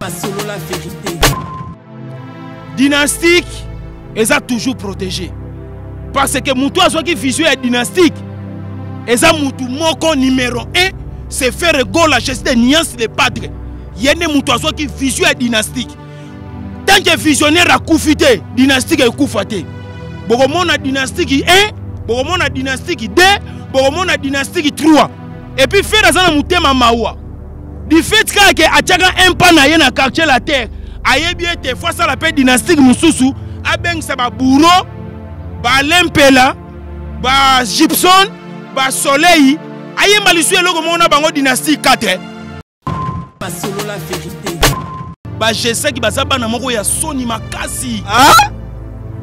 Solola verite. Dynastique eza toujours protégé parce que mutu azwaki vision ya dynastique eza mutu moko numéro 1, c'est Ferre Gola, Jésus de Nuance, le padre. Ye nde mutu azwaki vision ya dynastique. Tant que visionnaire akufi te, dynastique ekufa te. Bokomona dynastique 1, bokomona dynastique 2, bokomona dynastique 3. Et puis Ferre aza na motema mawa du fait kaka ke atiaka un pas na ye na quartier la terre, ayebi ete fo asala mpe dynastique mosusu, abengisa babouro, balempela, bagipson, basoleil, ayemba lisusu eloko moko na bango, dynastique 4. Basolola verite. Bagesaki baza bana moko ya soni makasi. Ah?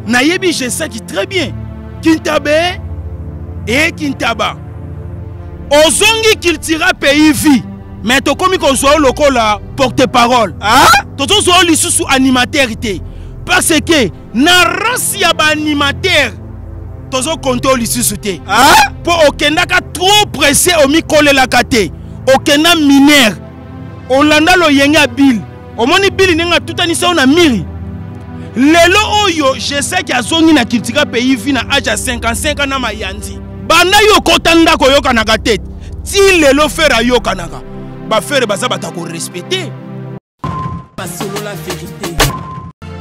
Nayebi Gesaki très bien. Kintabe e Kintaba, ozongi Cultura Pays Vie, mais tokomi kozwa yo lokola porte parole. Ah? Tozozwa yo lisusu animateur te, parce que na race ya baanimateur tozokonte yo lisusu te. Ah? Mpo okendaka trop pressé, omikolelaka te, okenda minere, olanda loyenge ya bile. Omoni bili ndenge atutanisi yo na miri. Lelo oyo Jesaki azongi na Cultura Pays Vie na age ya 55 ans na mayanzi. Banda yo okota ndako oyokanaka te, ti lelo Ferre ayokanaka. Bafere baza bato ya korespecte. Basolola verite.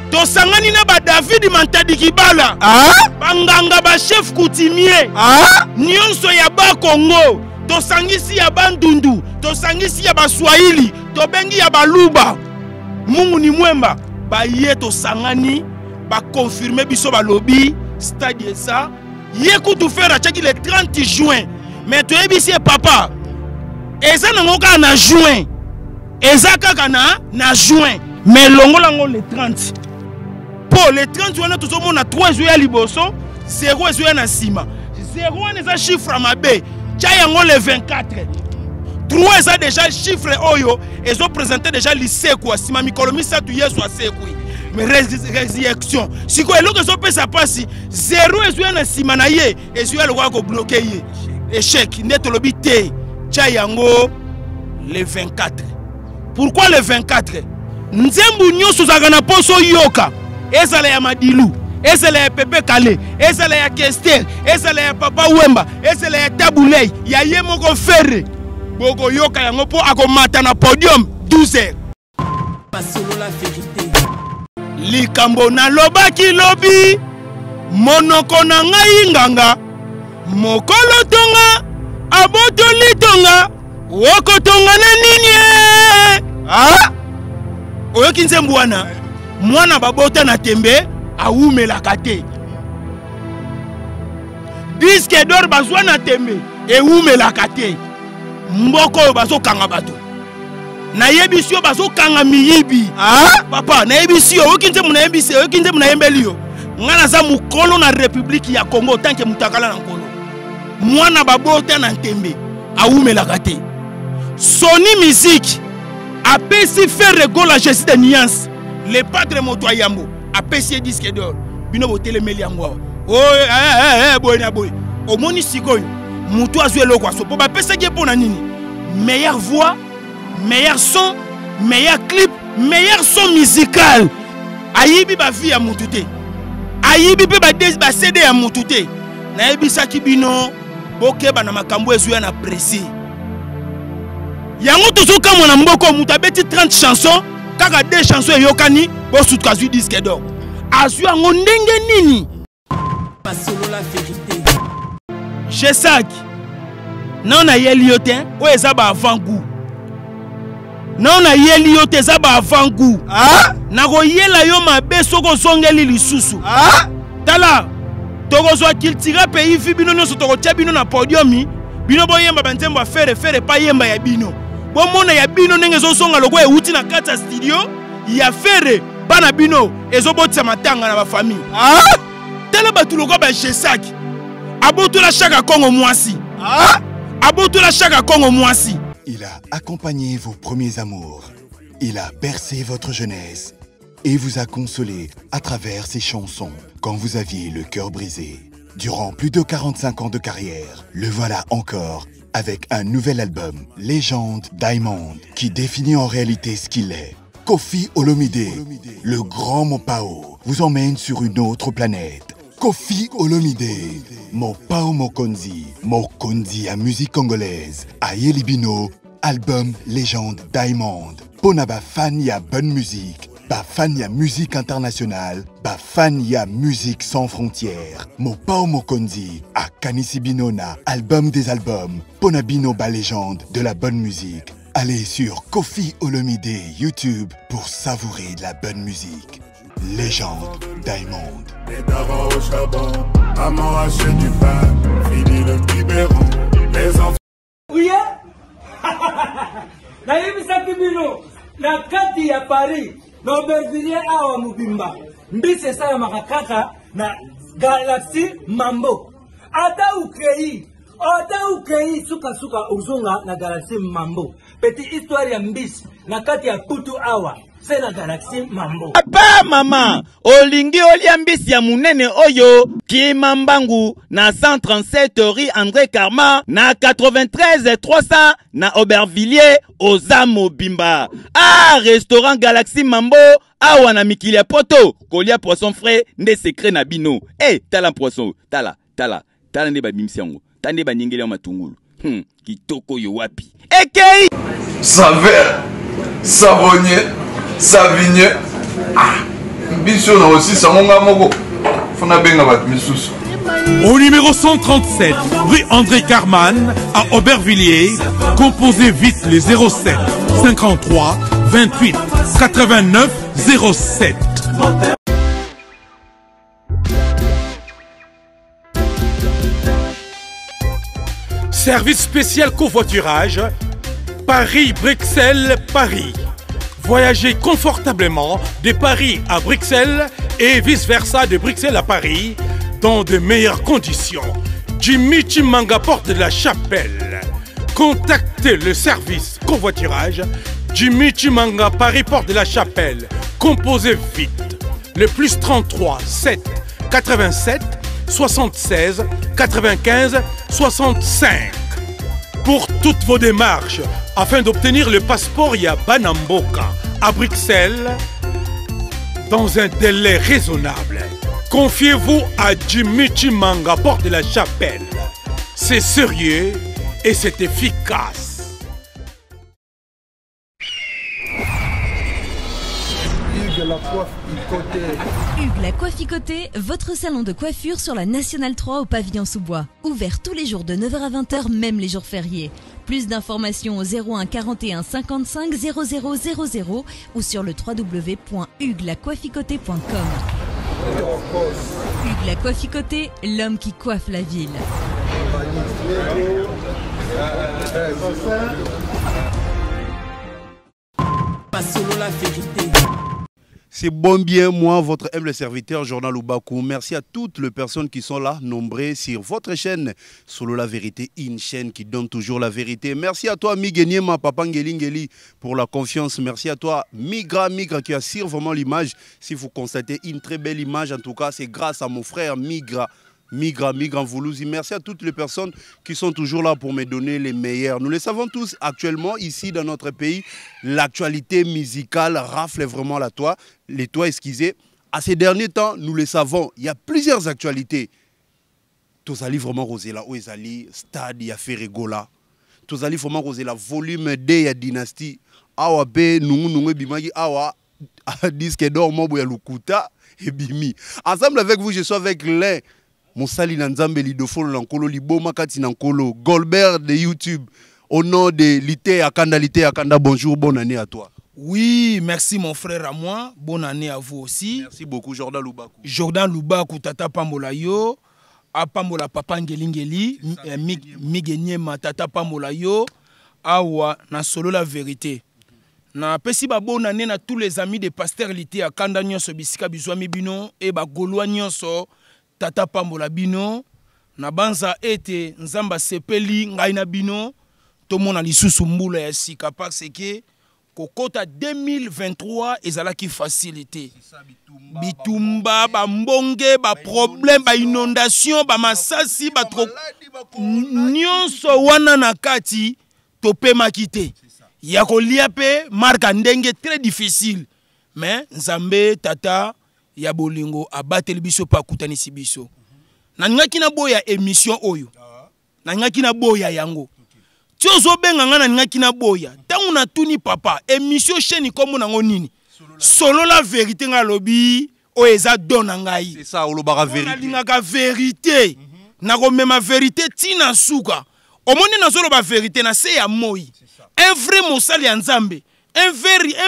Tosangani na badavid Mantadi Kibala. Ah? Banganga, bachef coutumier. Ah? Nyonso ya Bakongo tosangisi, ya Bandundu tosangisi, ya Baswahili tobengi, ya Baluba, Mungu ni Mwemba baye, tosangani, bakonfirme biso, balobi stade eza. Ye kutu Ferre atiaki le 30 juin, mais toyebisi ye: papa, eza nango kaka na juin, eza kaka na juin, mais longola yango le 30, mpo le 30 wana tozomona 3 ezoya liboso, 0 ezoya na nsima. 0 wana eza chiffre ya mabe. Tia yango le 24. 3 eza déjà chiffre oyo ezoprésente déjà lisekwa, nsima mikolo 3 Yesu asekwi, résurrection. Sikoyo eloko ezopesa mpasi, 0 ezoya na nsima na ye, ezoya lokola kobloquer ye, échec. Nde tolobi te, tia yango le 24. Pourquoi le 24? Nzembo nyonso ozalaka na poso oyoka, ezala ya Madilu, ezala ya Pepe Kale, ezala ya Kester, ezala ya Papa Wemba, ezala ya Tabulei, ya ye moko Ferre, bokoyoka yango mpo akomata na podium 12 heures. Basolola verite. Likambo nalobaki lobi, monoko na ngai nganga, mokolo tonga abotoli tonga, okotonga na nini? Ah? Oyoki nzembo wana? Mwana babota na tembe awumelaka te. Disque d'or bazwa na tembe ewumelaka te. Mboka oyo bazokanga bato, nayebisi yo, bazokanga miyibi. Ah? Papa, nayebisi yo, oyoki nzembo nayebisi, oyoki nzembo nayembeli yo. Ngai naza mokolo na République ya Congo tanke motakala na nkolo. Mwana babota na ntembe awumelaka te. Sony Musique apesi Ferre Gola, Jésus de Nuance, le padre, moto ayambo, apesi ye disque d'or. Bino botelemeli yango awa oyo eh, eh, eh, boye na boye. Omoni sikoyo motu azwi eloko aso mpo bapesaki ye mpo na nini? Meilleure voix, meilleur son, meilleur clip, meilleur son musical. Ayibi bavie ya motu te, ayibi mpe bacd ya motu te. Nayebisaki bino, bokeba na makambo ezwi ya na presse yango. Tozokamwa na mboka, moto abeti 30 chanson, kaka 2 chanson eyokani, bosutuka, azwi disque d'or. Azwi yango ndenge nini? Basolola verite. Jesaki nao nayeli yo te, oyo eza ba avant goût. Nao nayeli yo te, eza ba avant goût. Ah? Nakoyela yo mabe soki ozongeli lisusu. Ah? Tala, tokozwa Cultura Pays Vie, bino nyonso tokotia bino na podium, bino boyemba banzembo ya Ferre. Ferre epa yemba ya bino, bomona ya bino ndenge ezozonga lokola ewuti na kati ya studio ya Ferre. Bana bino ezobotisa matanga na bafamille. Ah? Tala bato lokola bagesaki, abotola Shaka Kongo mwasi. Ah? Abotola Shaka Kongo mwasi. Il a accompagné vos premiers amours. Il a bercé votre jeunesse et vous a consolé à travers ses chansons quand vous aviez le cœur brisé. Durant plus de 45 ans de carrière, le voilà encore avec un nouvel album, Légende Diamond, qui définit en réalité ce qu'il est. Kofi Olomide, le grand Mopao, vous emmène sur une autre planète. Kofi Olomide, Mopao Mokonzi, Mokonzi à musique congolaise, Ayeli Bino, album Légende Diamond. Pona ba fan ya bonne musique, ba fan ya musique internationale, ba fan ya musique sans frontières. Mopao Mokonzi, akanisi bino na album des albums, Pona bino ba légende de la bonne musique. Allez sur Kofi Olomide YouTube pour savourer de la bonne musique. Légende Diamond. Les darons au charbon, maman achète du pain, fini le biberon, les enfants. Uye nayebisaki bino na kati ya Paris na Aubervilliers awa mobimba mbisi esalamaka kaka na Galaxy Mambo ata ukei ata ukei sukasuka ozonga na Galaxy Mambo petit histoire ya mbisi na kati ya putu awa se na Galaxy Mambo. Papa, mama, olingi olia mbisi ya munene oyo kima mbangu na 137 rue André Karma na 93 300 na Aubervilliers oza mobimba. Ah, restaurant Galaxy Mambo awa na mikili ya poto kolia poisson frais nde secret na bino. Eh, hey, tala poisson, tala, tala, tala nde babimisi yango, tala nde banyengeli yango matungulu. Kitoko yo wapi? Ekei! Saveur, savonnier, savinier. Ah, biso na aussi sango nga moko. Faut na benga bato misusu. Au numéro 137, rue André Carman, à Aubervilliers, composez vite les 07 53 28 89 07. Service spécial covoiturage, Paris-Bruxelles, Paris. Voyagez confortablement de Paris à Bruxelles et vice-versa de Bruxelles à Paris dans de meilleures conditions. Jimmy Chimanga, porte de la Chapelle. Contactez le service covoiturage Jimmy Chimanga, Paris, porte de la Chapelle. Composez vite le plus 33 7 87 76 95 65. Pour toutes vos démarches, afin d'obtenir le passeport ya Banamboka à Bruxelles, dans un délai raisonnable, confiez-vous à Jimmy Chimanga, porte de la Chapelle. C'est sérieux et c'est efficace. Hugues la coiffe Hugues la Coiffe votre salon de coiffure sur la Nationale 3 au pavillon sous-bois. Ouvert tous les jours de 9h à 20h, même les jours fériés. Plus d'informations au 01 41 55 00 00 ou sur le www.huguelacoifficoté.com. Hugues la Coiffe, l'homme qui coiffe la ville. Solo la vérité. C'est bon bien moi, votre humble serviteur, Jordan Loubakou. Merci à toutes les personnes qui sont là, nombrées sur votre chaîne Solo la vérité, une chaîne qui donne toujours la vérité. Merci à toi, Miguel Papa Ngelingeli, pour la confiance. Merci à toi, Migra Migra, qui assure vraiment l'image. Si vous constatez une très belle image, en tout cas, c'est grâce à mon frère Migra. Migra, Migra Mvoulouzi. Merci à toutes les personnes qui sont toujours là pour me donner les meilleurs. Nous le savons tous, actuellement, ici dans notre pays, l'actualité musicale rafle vraiment la toit, les toits, excusez. À ces derniers temps, nous le savons, il y a plusieurs actualités. Tozali vraiment Rosela, Oezali, Stade, il y a Ferre Gola. Tozali vraiment Rosela, volume 2, il y a Dynastie. Awa B, nous, nous, bimaki, awa, disque d'or, mobo ya Lukuta, et bimi. Ensemble avec vous, je suis avec l'un. Mosali na Nzambe Lidofolo na Nkolo, Liboma kati na Nkolo, Goldberg de YouTube, au nom de Lité Akanda, Lité Akanda, bonjour, bonne année à toi. Oui, merci mon frère à moi, bonne année à vous aussi. Merci beaucoup Jordan Loubakou. Jordan Loubakou, Tata Pambola yo, a Pambola Papa Ngelingeli, Migeniema, Tata Pambola yo, awa na solo la vérité. Na pesi ba bonne année na tous les amis de Pasteur Lité Akanda nyonso bisika bizwami bino et ba Gaulois nyonso. Tata Pambola bino na banza ete nzamba sepeli ngai na bino tomona lisusu mbula ya sika parce que kokota 2023 ezalaki facilité. Bitumba, ba mbonge, ba problème, ba inondation, ba masasi, ba tro nyonso wana na kati topemaki te. Ya kolia mpe marka ndenge très difficile, mais Nzambe tata ya bolingo abateli biso mpe akutanisi biso. Nalingaki naboya émission oyo, nalingaki naboya yango ti ozobenga ngai, nalingaki naboya. Ntango natuni papa émission, chaîne nkombo nango nini? Solola Vérité. Ngai alobi oyo eza don na ngai. C'est ça, olobaka vérité. Nalingaka vérité, nakomema vérité ntina suka. Omoni, nazoloba vérité na se ya moi. Un vrai mosali ya Nzambe, un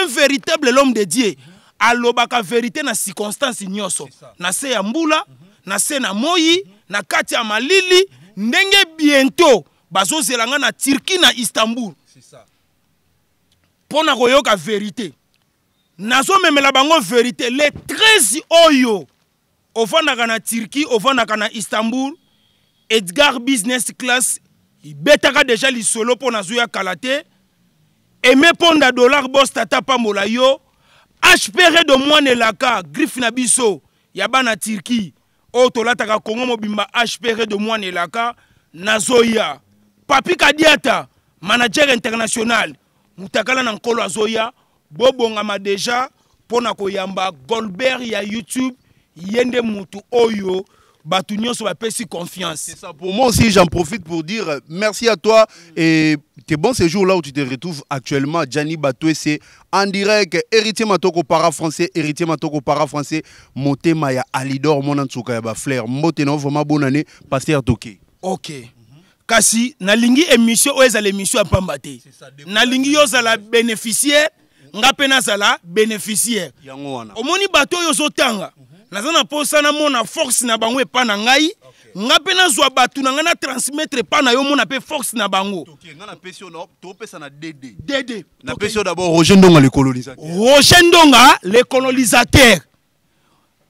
véritable homme de Dieu alobaka vérité na circonstance nyonso, na se ya mbula, na se na moi, na kati ya malili. Ndenge bientôt bazozela nga na Turquie, na Istanbul, mpo na koyoka vérité. Nazomemela bango vérité le 13. Oyo ovandaka na Turquie, ovandaka na Istanbul, Edgar Business Class ibetaka deja lisolo mpo nazoya kala te. Aime Ponda Dollar Boss, tata pambola yo. HPR de mwana elaka griffe na biso ya bana Turquie oyo tolataka Kongo mobimba. HPR de mwana elaka, nazoya. Papi Kadiata, manager international, mutakala na nkolo, azoya. Bobongama deja mpo na koyamba Golbert ya YouTube. Ye nde mutu oyo bato nyonso bapesi confiance. C'est ça. Pour moi aussi, j'en profite pour dire merci à toi et tes bons séjours là où tu te retrouves actuellement. Gianni Batoué, c'est en direct. Héritier Matoko para français, Héritier Matoko para français. Motema ya Alidor, mon antsuka ya ba flair. Motena, vraiment bonne année, Pasteur Toké. Ok. Kasi nalingi émission oyo ezala émission ya pamba te. Nalingi yo ozala bénéficiaire, nga mpe nazala bénéficiaire. Yango wana. Omoni bato oyo ozotanga, naza na mposa namona force na bango epa na ngai. Nga mpe nazwa bato na ngai na transmettre epa na yo, mona mpe force na bango. Ok, nga napesi yo na topesa na DD. DD. Napesi yo d'abord Roger Ndonga, le colonisateur. Roger Ndonga le colonisateur,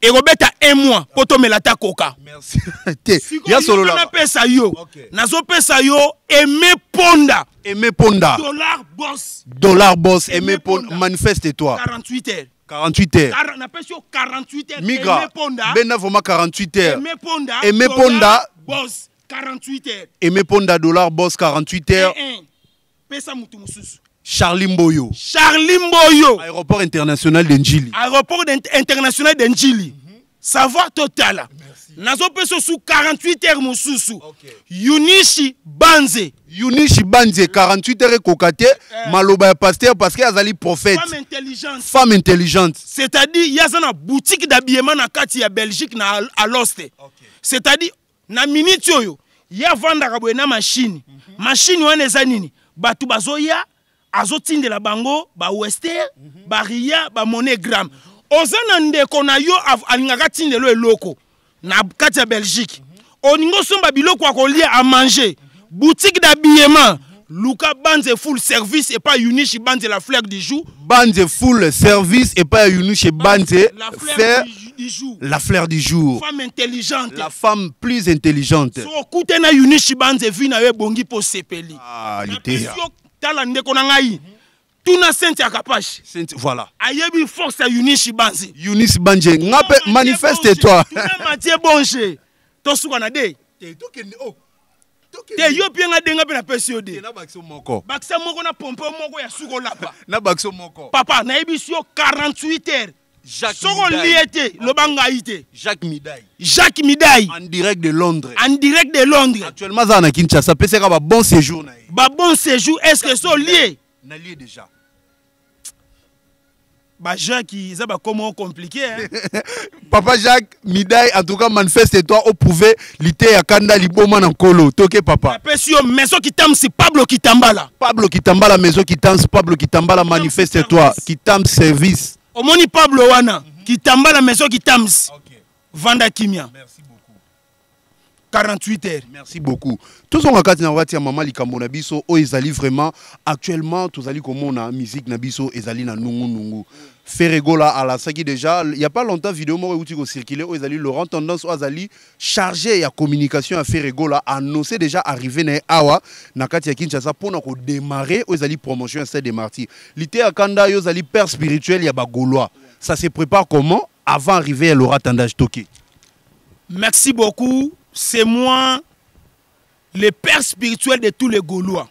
ekobeta un mois mpo tomela ata koka. Merci. Te, ya solo la. Napesa yo, nazopesa yo Aimé Ponda. Aimé Ponda. Dollar Boss. Dollar Boss, Aimé Ponda, manifeste-toi. 48 heures. 48 heures. Napesi yo 48 heures. Migra. Aimé Ponda. Bena vraiment 48 heures. Aimé Ponda. Aimé Ponda. Boss, 48 heures. Aimé Ponda Dollar Boss, 48 heures. Un, un. Pesa mutu mosusu. Charlie Mboyo. Charlie Mboyo. Aéroport international de Njili. Aéroport international de Njili. Savoir total. Nazopesa su 48 heures mosusu. Yunishi Banze. Yunishi Banze, 48 heures ekoka te. Maloba ya pasteur parce que azali prophète. Femme intelligente. Femme intelligente. C'est-à-dire ye aza na boutique d'habillement na kati ya Belgique, na Alost. C'est-à-dire na minute oyo ye avandaka boye na machine. Machine wana eza nini? Bato bazoya, azotindela bango bawestern, baria, baMoneyGram. Oza na ndeko na yo alingaka tindelo eloko na kati ya Belgique, olingi osomba biloko ya kolia, à manger, boutique d'habillement, luka Banze Full Service epa Unishi Banze, la fleur du jour. Banze Full Service epa Yunishi Banze. La fleur Faire du jour. La fleur du jour. Femme intelligente. La femme plus intelligente. So okute na Unishi Banze, vi na yo ebongi mpo sepeli. Ah, Napesi liteya. yo. Tala ndeko na ngai, tuna Sente ya Kapache. Voilà. Ayebi force ya Unishi Banze. Eunice Banze, ngape manifeste toi. Tuna Matie Bonge. Tosuka na de te. Yo mpe nga denga mpe napesi yo de. Na bakso moko. Bakisa moko na pompe moko ya suka olapa. Na bakso moko. Papa, nayebisi yo 48 heures. Jacques Soko Midai. olie te, loba ngai te. Jacques Midai. Jacques Midai. En direct de Londres. En direct de Londres. Actuellement aza na Kinshasa, pesaka ba bon séjour na ye. Ba bon séjour. Est ce que so olie? Nalie déjà. Bajacques eza bakomo compliqué, hein? Papa Jacques Midai, en tout cas manifeste toi oprouvé lite ya kanda liboma na nkolo. Toke papa. Napesi yo Maison Kitamsi, Pablo Kitambala. Pablo Kitambala, Maison Kitams, Pablo Kitambala, manifeste toi. Kitams Service. Omoni Pablo wana Kitambala, Maison Kitams, vanda kimia. 48 heures. Merci beaucoup. Tozonga kati na wati ya mama likambo na biso oyo ezali vraiment actuellement tozali komona musique na biso ezali na nungu nungu. Ferre Gola alasaki déjà il y a pas longtemps vidéo moko euti ko circuler oyo ezali Laurent Tendance oyo azali chargé ya communication ya Ferre Gola annoncé déjà arrivé na ye awa na kati ya Kinshasa mpona ko démarrer oyo ezali promotion ya Stade des Martyrs. Lite ya kanda, yo ozali père spirituel ya bagaulois. Ça se prépare comment avant arriver ya Laurent Tendance Toki? Merci beaucoup. C'est moi le père spirituel de tous les Gaulois.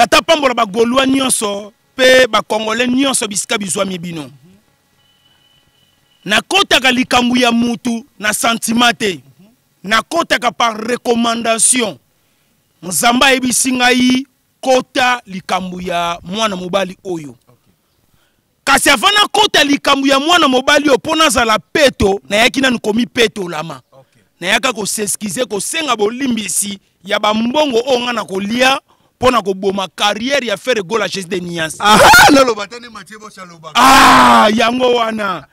Tata pambola ba Gaulois nyonso pe ba Congolais nyonso bisika bizwami bino. Nakotaka likambo ya mutu na sentiment te. Nakotaka par recommandation. Nzambe ayebisi ngai kota likambo ya mwana mobali oyo. Kasi avant nakota likambo ya mwana mobali oyo mpo nazala peto, nayaki nanu komipetolama. Nayaka koseskize, kosenga bolimbisi ya bambongo oyo ngai nakolia mpo na koboma carrière ya Ferre Gola Jesus de Nuance. Ah, naloba te nde Mathieu Bosch alobaka. Ah, yango wana.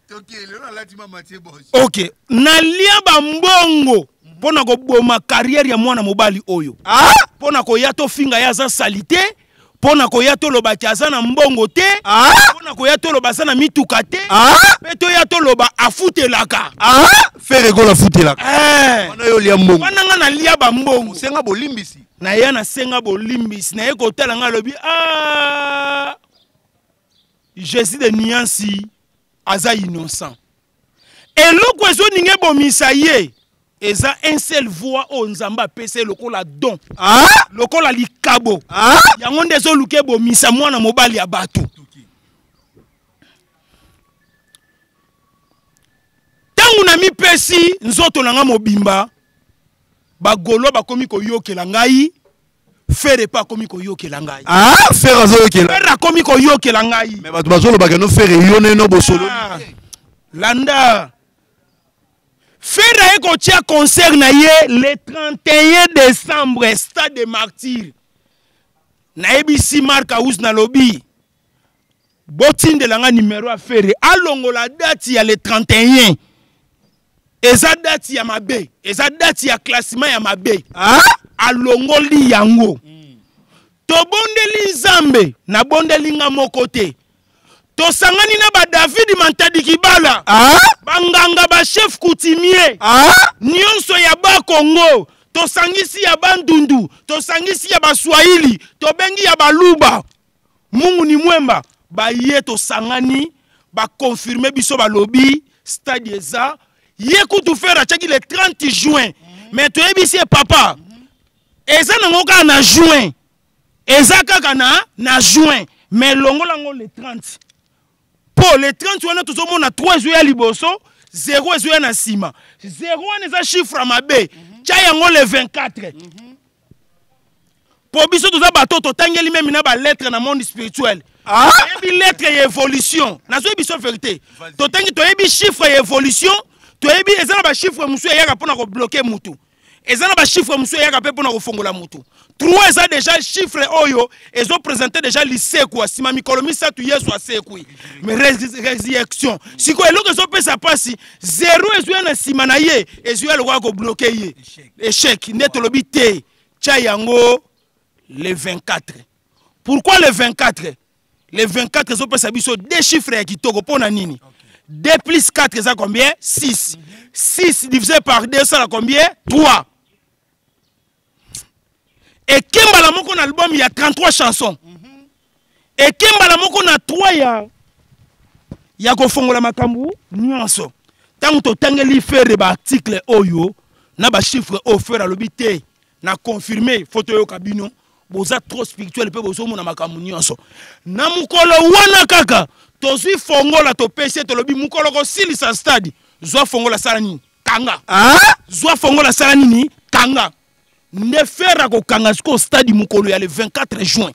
Toki lelo nalati ma Mathieu Bosch. Ok, nalia bambongo mpo na koboma carrière ya mwana mobali oyo. Ah! Mpo na koya tofinga ye aza salite. mpo na koya toloba ke aza na mbongo te ah? mpo na koya toloba aza na mituka te ah? mpe toya toloba afutelaka ah? Ferre Gola afutelaka eh. wana yo olia mbongo wana nga nalia bambongo osenga bolimbisi naya nasenga bolimbisi naye kotala nga alobi ah, Jésus de Niansi aza innocent eloko ezoninga ebomisa ye eza un seul voix oyo nzambe apesa ye lokola don ah? lokola likabo ah? yango nde ezoluka ebomisa mwana mobali ya bato ntango namipesi nzoto na ngai mobimba bagolois bakomi koyokela ngai Ferre pe akomi koyokela ngai. Ah, Ferre azoyokela. Ferre akomi koyokela ngai. Mais bato bazoloba ke no Ferre yo neno bosolo. Ah, landa. Ferre aye kotia concert na ye le 31 décembre stade de martyr. Nayebisi Marc House nalobi botindela nga numero ya Ferre alongola date ya le 31 eza date ya mabe eza date ya classement ya mabe ah? alongoli yango mm. tobondeli nzambe nabondeli nga moko te tosangani na ba david mantadi kibala ah? banganga bachef coutumier ah? nyonso ya bakongo tosangisi ya bandundu tosangisi ya baswahili tobengi ya baluba mungu ni mwemba baye tosangani bakonfirme biso balobi stade eza ye kutu Ferre atiaki le 30 juin mais toyebisi ye papa eza nango kaka na juin eza kaka na, na juin mais longola yango le 30 mpo le 30 wana tozomona 3 ezoya liboso 0 ezoya na nsima 0 wana eza chiffre ya mabe tya yango le 24 mpo biso toza bato totangeli meme na balettre na monde spirituel ah? toyebi lettre ya évolution nazoyebi biso vérité totangi toyebi chiffre ya évolution toyebi eza na bachiffre mosusu eyaka mpona kobloke mutu eza na bachiffre mosusu eyaka mpe mpona kofongola mutu 3 eza déjà chiffre oyo ezopresente déjà lisekwa nsima mikolo misato yesu asekwi résurrection sikoyo eloko ezopesa mpasi zero ezoya na nsima na ye ezoya lokola kobloke ye échec nde tolobi te tya yango le 24 pourquoi le 24 le 24 ezopesa biso deux chiffres ya kitoko mpo na nini 2 plus 4 eza combien 6 6 divisé par 2 esala combien 3 ekembala moko na album ya 33 chansons ekembala moko na 3 ya ya kofongola makambo nyonso ntango totangeli Ferre baarticle oyo na bachiffre oyo Ferre alobi te na confirme fo toyoka bino boza trop spirituel mpe bozomona makambo nyonso na mokolo wana kaka tozwi fongola topesi ye tolobi mokolo kosilisa stade zwa fongola sala nini kanga ah? zwa fongola sala nini kanga nde Ferre akokanga sikoyo stade mokolo ya le 24 juin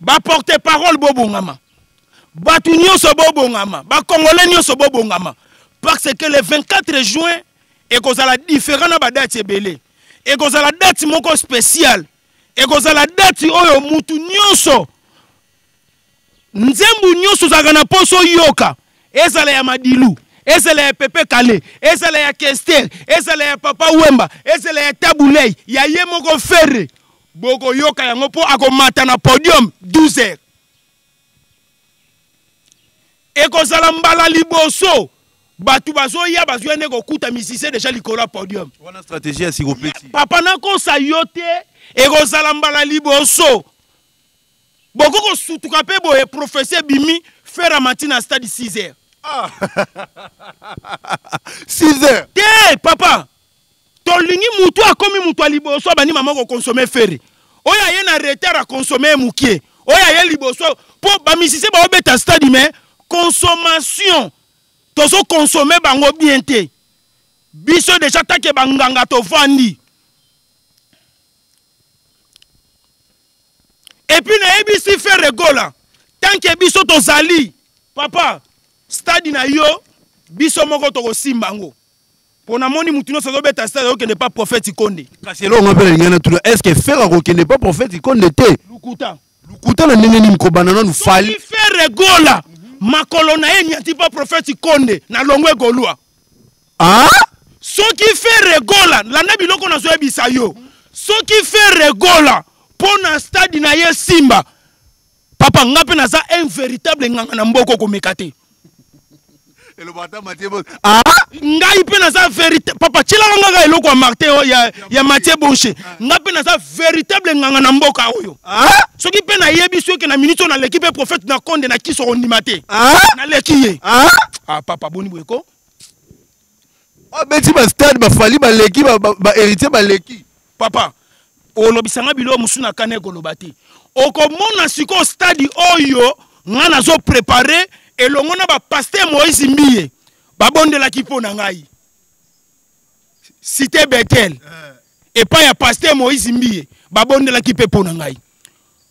baporte parole bobongama bato nyonso bobongama bakongole nyonso bobongama parce que le 24 juin ekozala différent na badate ebele ekozala date moko spéciale ekozala date oyo mutu nyonso nzembo nyonso ozalaka na mposa oyoka ezala ya madilu ezala ya pepe kale ezala ya kester ezala ya papa wemba ezala ya tabulei ya ye moko Ferre bokoyoka yango mpo akomata na podium 12 heures ekozala mbala liboso bato bazoya bazoya nde kokuta musicien deja likolo ya podium wana stratégie ya sikopeti papa nakosa yo te ekozala mbala liboso boko kosutuka mpe boye prophétie ebimi Ferre amati na stade 6 heures ah. 6 heures te papa tolingi mutu akomi mutu ya liboso abandi mama kokonsome Ferre Oyo aye na retard akonsome ye mokie, oyo aye liboso, mpo bamisise baobeta stade, mais consommation tozokonsome bango bien te. Biso deja take banganga tovandi. Et puis nayebisi Ferre Gola, tant que biso tozali papa stade na yo biso moko tokosimba yango. Mpo namoni motu nyonso azobeta stade akokende pa prophète Konde. Kasi eloko nga mpe nalingi natuna, est ce que Ferre akokende pa prophète Konde te? Lukuta. Lukuta na ndenge nini? Kobanda nanu Fally. Soki Ferre Gola makolo na ye nyati pa prophète Konde na longwe Golua. Ah? Soki Ferre Gola, landa biloko nazoyebisa yo. Soki Ferre Gola mpo na stade na ye Simba, papa nga mpe naza un véritable nganga na mboka, okomeka te. Ah? Ngai mpe naza véritable papa, tielaka ngaka eloko ya Martin oyo, ya Mathieu Bonche. Ngai mpe naza véritable nganga na mboka oyo. Ah? Soki mpe nayebi soki na minute oyo naleki mpe prophète na Konde na kiso kondima te. Ah? Naleki ye. Ah? Ah, papa boni boye ko? Abeti ba stade, ba Fally baleki, ba héritier baleki. Papa, olobisanga biloko mosusu na kana ekoloba te. Okomona sikoyo stade oyo nga nazo préparer elongo na ba pasteur Moïse Mbiye babondelaki mpo na ngai. Cité Bethel. Epai ya pasteur Moïse Mbiye babondelaki mpe mpo na ngai.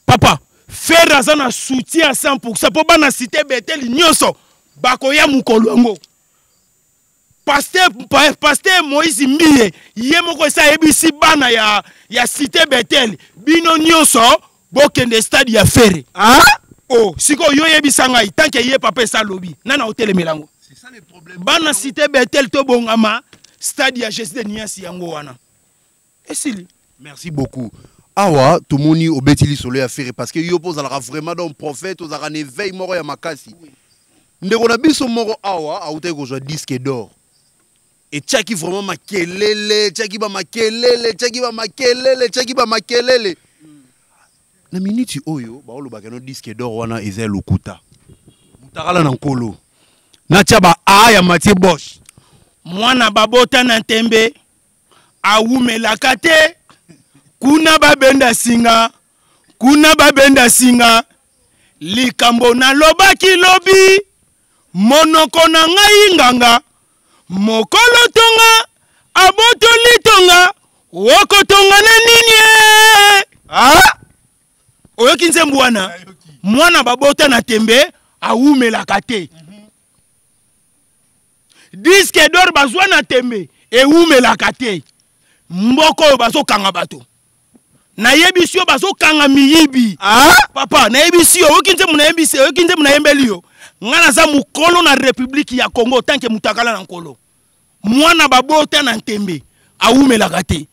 Papa, Ferre aza na soutien à 100% mpo bana Cité Bethel nyonso bakoya mokolo yango. Pasteur Moïse Mbiye ye moko esi ayebisi bana ya Cité Bethel, bino nyonso bokende stade ya Ferre. Ah? Oh, sikoyo yo oyebisa ngai tant que ye papa esi alobi, nani aotelemela yango? C'est ça le problème. Bana Cité Bethel tobongama stade ya Jésus de Nias yango wana. Esili. Merci beaucoup. Awa tomoni obeti lisolo ya Ferre parce que yo mpo ozalaka vraiment donc prophète, ozalaka na éveil moko ya makasi. Ndeko na biso moko awa autaki kozwa disque d'or. Etiaki vraiment makelele, etiaki ba makelele, etiaki ba makelele, etiaki ba makelele. Na minute oyo baolobaka no disque d'or wana eza ya lokuta. Mutakala na nkolo. Natia ba A ya Mathieu Bosch. Mwana babota na ntembe awumelaka te, kuna babenda singa, kuna babenda singa. Likambo nalobaki lobi, monoko na ngai nganga, mokolo tonga abotoli tonga, okotonga na nini? Ah? Oyoki nzembo wana? Mwana babota na tembe awumelaka te. Disque d'or bazwa na tembe ewumelaka te. Mboko oyo bazokanga bato, nayebisi yo bazokanga miyibi. Ah? Papa, nayebisi yo, oyoki nzembo nayebisi, oyoki nzembo nayembeli yo. Nga naza mokolo na République ya Congo tant que mutakala na nkolo. Mwana babota na ntembe awumelaka te.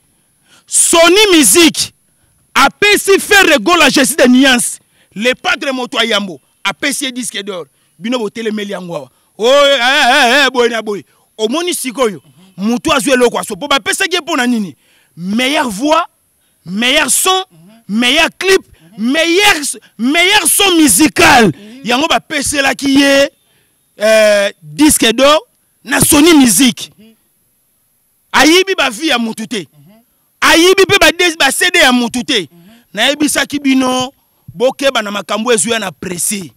Sony Music apesi Ferre Gola Jésus de Nuance, le padre moto ayambo apesi ye disque d'or. Bino botelemeli yango awa. Oh, eh, eh, eh, boye na boye. Omoni sikoyo moto azwi eloko aso po bapesaki ye mpo na nini? Meilleure voix, meilleur son, meilleur clip, meilleur son musical. Yango bapeselaki ye disque d'or na Sony Music. Ayibi ba vie ya mutu te. Ayibi pe ba CD ya mutu te. Nayebisaki bino bokeba na makambo ezuya na pressé.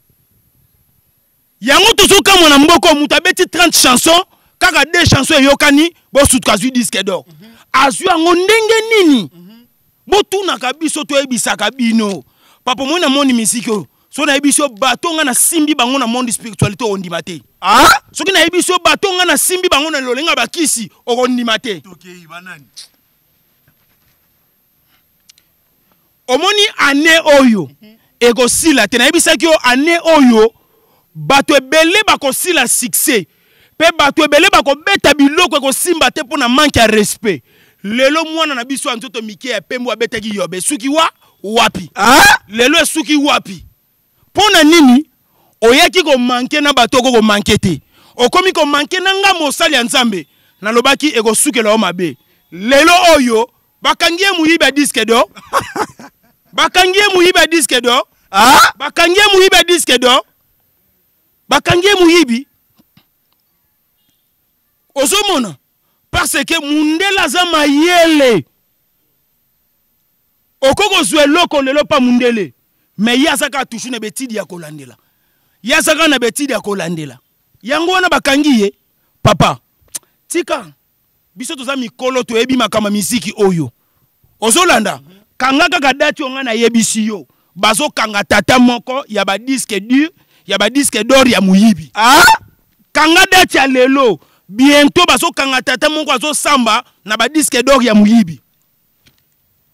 Yango tozokamwa na mboko, mutu abeti 30 chansons, kaka 2 chansons eyokani, bosutuka azwi disque d'or. Azwi yango ndenge nini? Botunaka biso toyebisaka bino. Papa, moi na moni musique oyo. So nayebi so bato nga na simbi bango na monde spiritualité okondima te. Ah? Soki nayebi so bato nga na simbi bango na lolenga bakisi okondima te. Omoni année oyo ekosila te. Nayebisaki yo année oyo bato ebele bakosila succès pe bato ebele bakobeta biloko ekosimba te mpona manque ya respect. Lelo mwana na biso ya nzoto mike ya pembe abetaki yobe esuki wa wapi? Ah? Lelo esuki wapi? Mpona nini oyaki komanke na bato oko komanke te? Okomi komanke na nga mosali ya Nzambe. Nalobaki ekosukela yo mabe. Lelo oyo bakangi ye moyibi ya disque d'or. Bakangi ye moyibi ya disque d'or. Ah? Bakangi ye moyibi ya disque d'or. Bakangi ye moyibi. Ozomona parce que mundele aza mayele. Okoki kozwa eloko lelo pa mundele, mais ye aza kaka toujours na betidi ya kolandela. Ye aza kaka na betidi ya kolandela. Yango wana bakangi ye. Papa, tika biso toza mikolo toyebi makambo ya miziki oyo. Ozolanda? Kanga kaka date oyo ngai nayebisi yo. Bazokanga tata moko ya ba disque dur, ya ba disque d'or ya moyibi. Ah? Kanga date ya lelo. Bientôt bazokanga tata moko azosamba na ba disque d'or ya moyibi.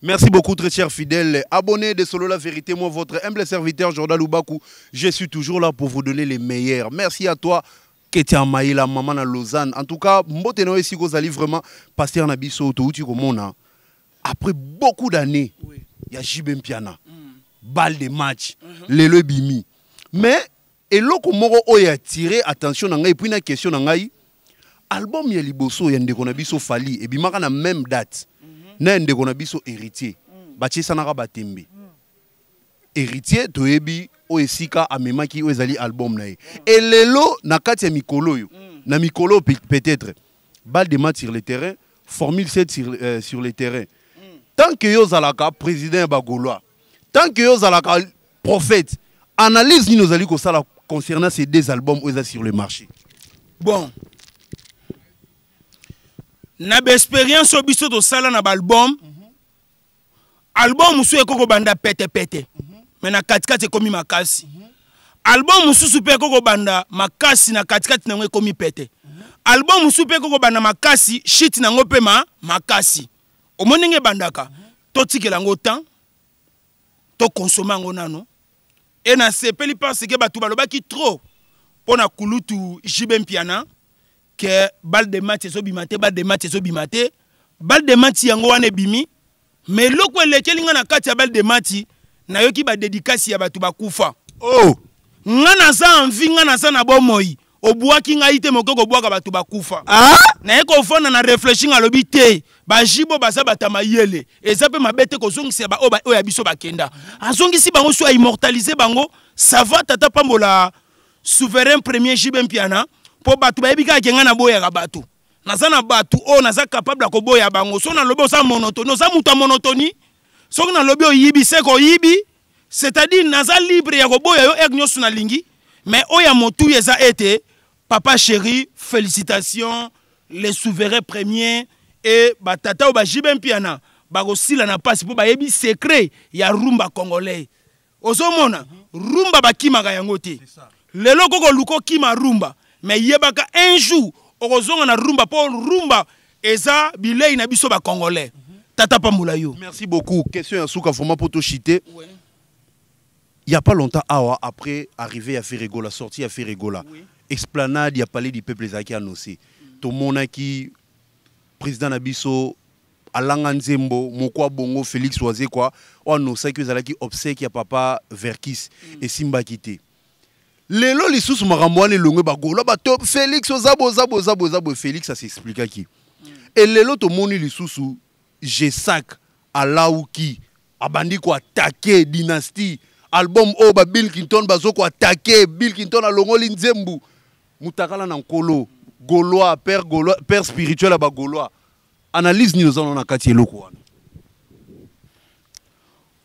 Merci beaucoup, très cher fidèle. Abonné de Solo La Vérité, moi, votre humble serviteur Jordan Loubakou, je suis toujours là pour vous donner les meilleurs. Merci à toi, Ketia Maïla, maman à Lausanne. En tout cas, mbote na esiko zali vraiment pasteur na biso touti komona. Après beaucoup d'années, il y a JB Mpiana. Balle de match, lelo ebimi. Mais eloko moko oyo attiré attention na ngai et puis na question na ngai, album ya liboso ya ndeko na biso Fally ebimaka na même date. Na ndeko na biso Héritier. Batiesanaka batembe. Héritier toyebi oyo esika amemaki oyo ezali album na ye. Et lelo na kati ya mikolo oyo, na mikolo peut-être balle de match sur le terrain, formule 7 sur le terrain. Tant que yo zalaka président ya ba Gaulois, tant que yo zalaka prophète, analyse nini ozali kosala concernant ces deux albums oyo eza sur le marché? Bon, na ba expérience oyo biso tosala na ba album, album mosusu ekoki kobanda pete-pete, mais na katikati ekomi makasi. Album mosusu mpe ekoki kobanda makasi, na katikati nango ekomi pete. Album mosusu mpe ekoki kobanda makasi, shit nango mpe makasi. Omoni ndenge ebandaka, totikela yango temps, tokonsome yango nano. E nasepeli parce que bato balobaki trop mpo na kulutu JB Mpiana ke balle de match ezobima te, balle de match ezobima te. Balle de match yango wana ebimi, mais eloko elekeli nga na kati ya balle de match, nayoki ba dédicace ya bato bakufa. Oh! Nga naza envie, nga naza na bomoi. Obwaki ngai te, moke kobwaka bato bakufa. Ah? Naye kofanda na réfléchir, alobi te, ba jibo baza bata mayele. Eza pe mabe te kozongisa ba oyo ba oyo ya biso bakenda. Azongisi bango so a immortaliser bango, ça va tata pambola souverain premier JB Mpiana po bato bayebi kaka ke nga naboyaka bato. Naza na bato oyo naza capable ya koboya bango. Soki nalobi oza monotonie, oza moto ya monotonie. Soki nalobi oyibi, c'est que oyibi. C'est-à-dire naza libre ya koboya yo heure nyonso nalingi, mais oyo ya motuya eza ete papa chéri, félicitations les souverains premiers et batata oyo ba JB Mpiana bakosila na pasi po bayebi secret ya rumba congolais. Ozomona rumba bakimaka yango te. Lelo koko luko kima rumba, mais yebaka un jour okozonga na rumba po rumba eza bilei na biso ba congolais. Tata pambola yo. Merci beaucoup. Question ya suka vraiment pour to chiter. Il y a pas longtemps awa après arrivé à Ferre Gola, sortie à Ferre Gola. Esplanade ya palais du peuple ezalaki annoncé. Tomonaki président na biso alanga nzembo moko bongo Félix Wazekwa o annoncaki ezalaki obsèque ya papa Verckys esimbaki te. Lelo lisusu makambo wana elongwe bagolo bato Félix oza boza boza boza boye, Félix a s'expliquaki. Et lelo tomoni lisusu Gesac alauki abandi ko attaquer dynastie album oyo ba Bill Clinton bazo ko attaquer Bill Clinton alongoli nzembu mutakala na nkolo Gaulois père Gaulois père spirituel ba Gaulois analyse ni ozana na kati eloko wana.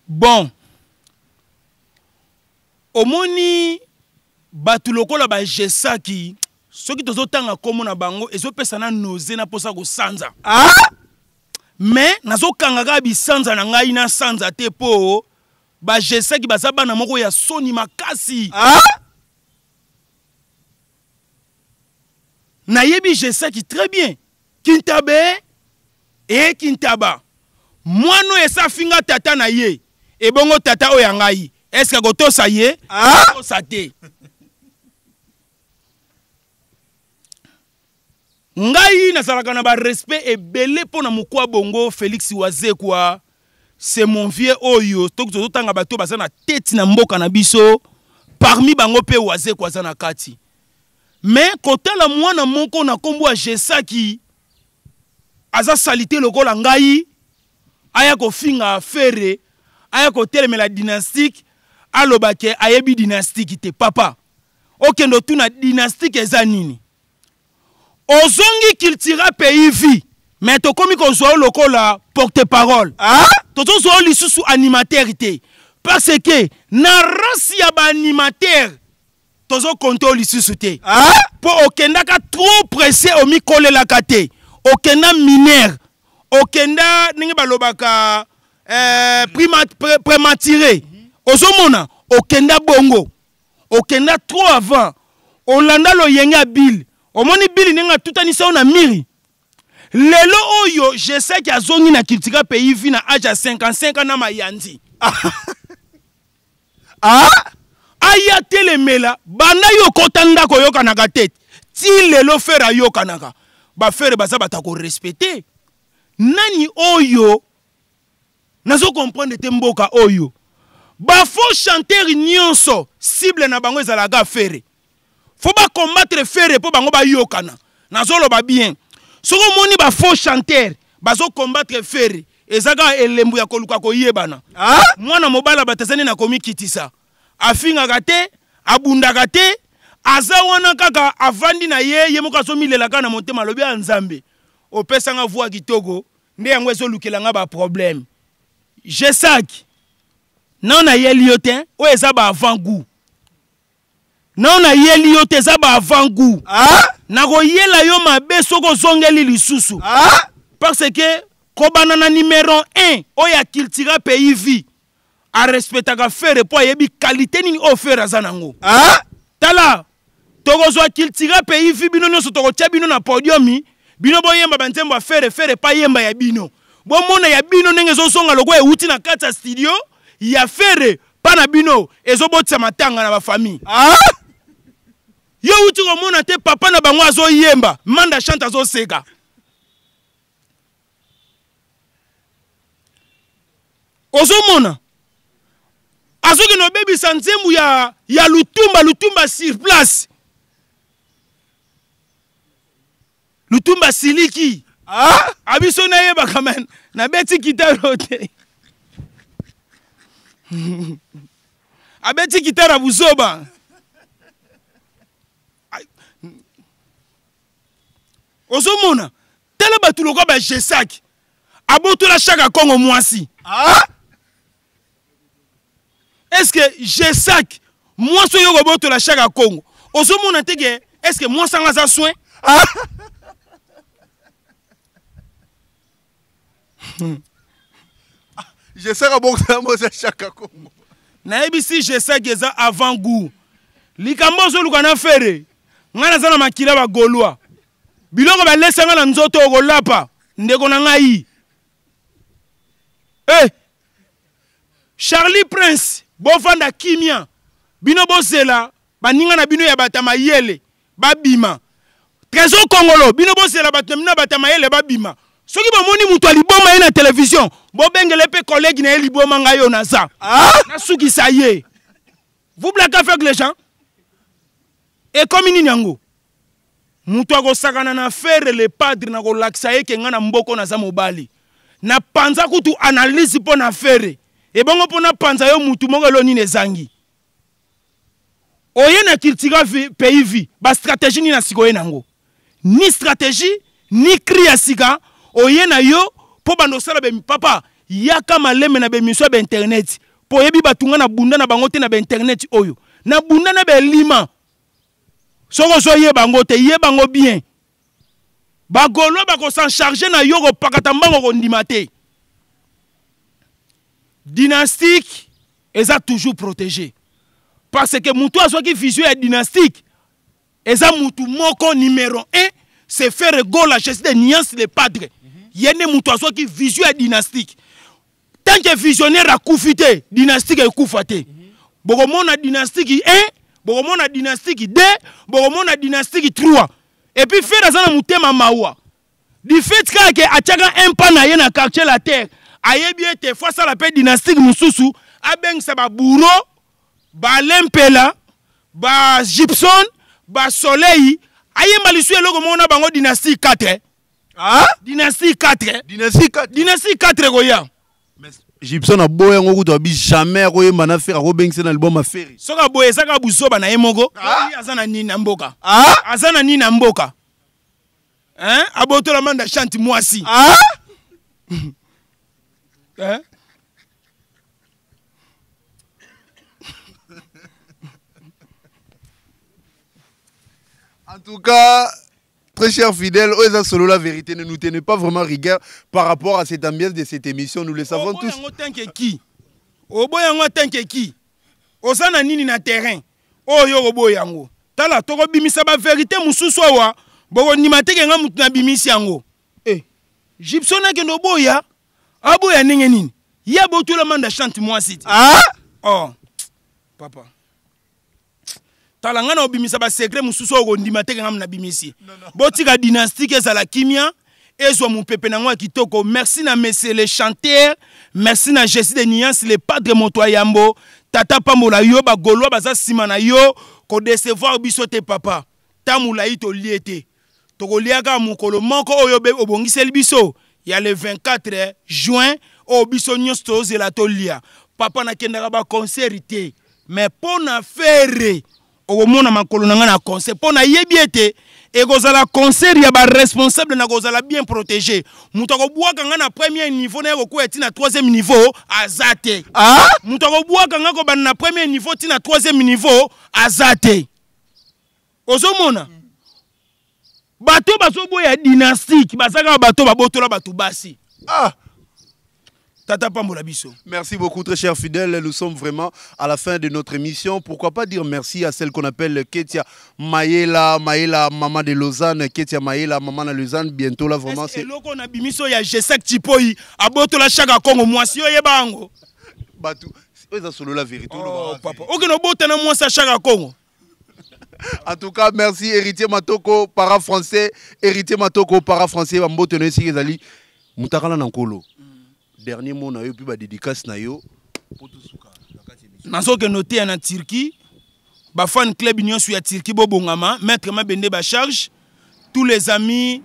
Bon, omoni bato lokola ba Gesaki soki tozotanga kombo na bango ezopesa na nausée na posa kosanza. Ah! Mais nazokanga kaka bisanza na ngai na sanza te po ba Gesaki baza bana moko ya soni makasi. Ah! Nayebi Gesaki très bien. Kintabe e Kintaba. Mwana oyo esa finga tata na ye. Ebongo tata oyo ya ngai. Est-ce que akotosa ye? Ah! Akotosa te. Ngai nazalaka na ba respect ebele mpo na mokwa bongo Félix Wazekwa. C'est mon vieux oyo toki tozotanga bato baza na tête na mboka na biso, parmi bango pe Wazekwa aza na kati. Mais kotala mwana moko na kombo ya Gesaki aza salite lokola ngai, aya kofinga Ferre, aya kotelemela dynastique, aloba ke ayebi dynastique te. Papa, okende otuna dynastique eza nini? Ozongi cultura pays vie, Mais tokomi kozwa yo lokola porte-parole. Ah? Tozozwa yo lisusu animateur te. Parce que na race ya ba animateur tozo compter yo lisusu te. Ah? Po okendaka trop pressé omikolelaka te. Okenda mineur. Okenda ndenge balobaka eh, prématuré. Ozomona okenda bongo. Okenda trop avant. Olanda loyenge ya Bill. Omoni Bill ndenge atutanisa yo na miri. Lelo oyo je sais que azongi na Cultura Pays Vie na âge ya 55 ans na Mayanzi. Ah? Aya telemela banda yo kota ndako yokanaka te. Ti lelo Ferre ayokanaka. Ba Ferre baza bata ko respecter. Nani oyo nazo comprendre te mboka oyo. Ba faux chanteurs nyonso cible na bango ezalaka Ferre. Faut ba combattre Ferre po bango ba yokana. Nazoloba bien. Soki omoni ba faux chanteurs bazo combattre Ferre, ezaka elembo ya koluka koyebana. Ah? Mwana mobala batazani na komikitisa. Afingaka te, abundaka te, aza wana kaka avandi na ye, ye moko azomilela kaka na motema alobi ya Nzambe. Opesanga voix kitoko, nde yango ezolukela nga ba problème. Jesak, non na yeli yo te, oyo eza ba avant goût. Non na yeli yo te, eza ba avant goût. Ah? Nakoyela yo mabe soki ozongeli lisusu. Ah? Parce que kobanda na numéro 1 oyo ya Cultura Pays Vie a respectaka Ferre po ayebi qualité nini oyo Ferre aza nango. Ah? Tala, tokozwa Cultura Pays Vie bino nyonso tokotia bino na podium, bino boyemba ba nzembo ya Ferre, Ferre pa yemba ya bino. Bomona ya bino ndenge ezozonga lokola ewuti na kati ya studio ya Ferre pa na bino ezobotisa matanga na ba famille. Ah? Yo wuti komona te papa na bango azoyemba, Manda chante azoseka. Ozomona azokende obebisa nzembo ya Lutumba, Lutumba sur place. Lutumba siliki. Ah? Abiso nayebaka men, nabeti kitaro te. Abeti kitara buzoba. Ozomona tala bato lokola ba Jesak abotola Shaka Kongo mwasi. Ah? Est-ce que Jesak mwasi oyo kobotola Shaka Kongo ozomona te ke est-ce que mwasi anga aza soin? Ah? Jesak abotola mwasi ya Shaka Kongo. Nayebisi Jesak eza avant goût. Likambo ozoluka na Ferre, ngai naza na makila ba Gaulois. Biloko balesa nga na nzoto okolapa ndeko na ngai. Eh! Charlie Prince, bovanda kimia. Bino bozela baninga na bino ya bata mayele babima. Trésor Kongolo, bino bozela bato na bino ya bata mayele babima. Soki bomoni moto aliboma ye na télévision, bobengele pe collègue na ye liboma ngai oyo naza. Ah? Nasukisa ye. Vous blaguez avec les gens? Ekomi nini yango? Moto akosakana na Ferre le padre na kolakisa ye ke nga na mboko naza mobali. Na panza kutu analyse mpo na Ferre. Ebongo mpo na panza yo mutu moko elo nini ezangi. Oye na Cultura Pays Vie, ba stratégie nini na sikoye nango? Ni stratégie, ni cri ya sika, oye na yo mpo bando osala be papa, yaka maleme na be mission ya ba internet. Po oyebi bato nga na bunda na bango te na ba internet oyo. Na bunda na ba elima. Soki ozoyeba yango te, yeba yango bien. Ba Gaulois bako s'en charger na yo kopakata mbango kondima te. Dynastique eza toujours protégé. Parce que mutu azwaki vision ya dynastique eza mutu moko numéro 1, c'est Ferre Gola, Jésus de Nuance le padre. Ye nde mutu azwaki vision ya dynastique. Tant que visionnaire akufi te, dynastique ekufa te. Bokomona dynastique 1, bokomona dynastique 2, bokomona dynastique 3. Et puis Ferre aza na motema mawa. Du fait kaka ke atiaka un pas na ye na quartier la terre, ayebi ete fo asala pe dynastique mosusu, abengisa ba bourreau, ba Lempela, ba Gibson, ba Soleil, ayemba lisusu eloko moko na bango dynastique 4. Ah? Dynastie 4. Dynastie 4. Dynastie 4 ekoya. Mais Gibson aboya yango kutu abi jamais akoyemba na Ferre, akobengisa na album ya Ferre. Soki aboya ezaka buzoba na ye moko. Ah? Aza na nini na mboka? Ah? Aza na nini na mboka? Hein? Abotola manda chante mwasi. Ah? Hein? En tout cas, très chers fidèles, Oeza Solo, la vérité ne nous tenait pas vraiment rigueur par rapport à cette ambiance de cette émission. Nous le savons tous. Ki? Oboya yango tanke ki? Oza na nini na terrain? Oyo oboya yango. Tala tokobimisa ba vérité mususu awa, bokondima te ke nga mutu nabimisi yango. Eh, Gibson akende oboya, aboya ndenge nini? Ye abotola manda chante mwasi te. Ah? Oh. Papa. Tala nga na obimisa ba secret mususu oyo kondima te ke nga nabimisi. Botika dynastique ezala kimia, ezwa mopepe nango ya kitoko. Merci na monsieur le chanteur, merci na Jésus de Nuance, le padre moto ya yambo. Tata pambola yo, ba Gaulois baza sima na yo, ko décevoir biso te papa. Tamula to lie te. Tokoliaka mokolo moko oyo obongiseli biso ya le 24 juin oyo biso nyonso tozela tolia. Papa nakendaka ba concert te, mais mpo na Ferre okomona makolo na nga na concert, mpo nayebi ete ekozala concert ya ba responsable na kozala bien protégé. Moto akobwaka nga na premier niveau na ye kokwea ti na troisième niveau aza te. Ah? Moto akobwaka nga kobanda na premier niveau ti na troisième niveau aza te. Ozomona bato bazoboya dynastique baza kaka bato babotola bato basi. Ah! Tata pambola biso. Merci beaucoup très chers fidèles, nous sommes vraiment à la fin de notre émission. Pourquoi pas dire merci à celle qu'on appelle Ketia Mayela, Mayela maman de Lausanne, Ketia Mayela maman de Lausanne, bientôt là vraiment c'est eloko na bimiso ya Gesac Tipoi, abotola chaka Congo mwasi yo yeba yango. Batu, eza solo la vérité. Oh papa, okeno bota na mwasi ya chaka Congo. En tout cas, merci Héritier Matoko, para français. Héritier Matoko, para français, Mbote no esiki ezali mutakala na nkolo. Dernier mot na yo puis ba dédicace na yo. Nazoke noter na Turquie, ba fan club nyonso ya Turquie bobongama, maître Mabende ba charge, tous les amis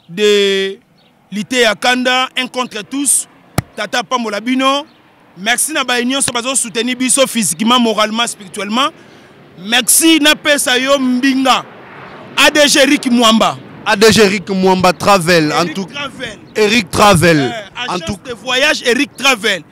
de Lité ya Kanda, un contre tous, Tata Pambola bino. Merci na ba nyonso bazo soutenir biso physiquement, moralement, spirituellement. Merci na pesa yo mbinga. ADG Eric Mwamba. ADG Eric Mwamba Travel, en Eric tout Travel. Eric Travel. En Agence tout de voyage Eric Travel.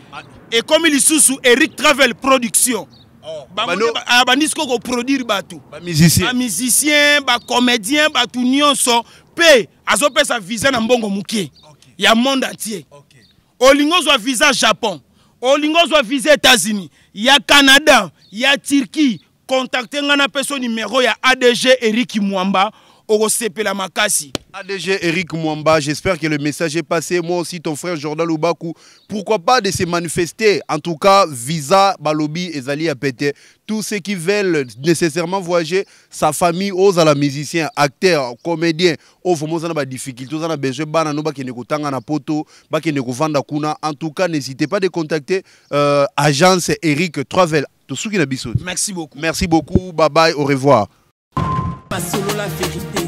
Et comme il sous Eric Travel Production. Oh. Ba Bano- ba, ah, ba nisko ko produire bato. Ba musicien. Ba musicien, ba comédien, ba tout nyonso pe azo pesa visa na mbongo muke. Okay. Ya monde entier. Okay. Olingo zwa visa Japon, olingo zwa visa États-Unis, ya Canada, ya Turquie. Contactez nga na peso numéro ya ADG Eric Mwamba, okosepela makasi. ADG Eric Mwamba, j'espère que le message est passé. Moi aussi, ton frère Jordan Lubaku, pourquoi pas de se manifester? En tout cas, visa, balobi, ezali à péter. Tous ceux qui veulent nécessairement voyager, sa famille, aux à la musicien, acteur, comédien, aux vraiment en a difficulté, aux en a besoin, bana no ba kende kotanga na poto, ba kende kovanda kuna. En tout cas, n'hésitez pas de contacter agence Eric Travel. Tout ce qui n'a biso. Merci beaucoup. Merci beaucoup. Bye bye. Au revoir. Solo la vérité.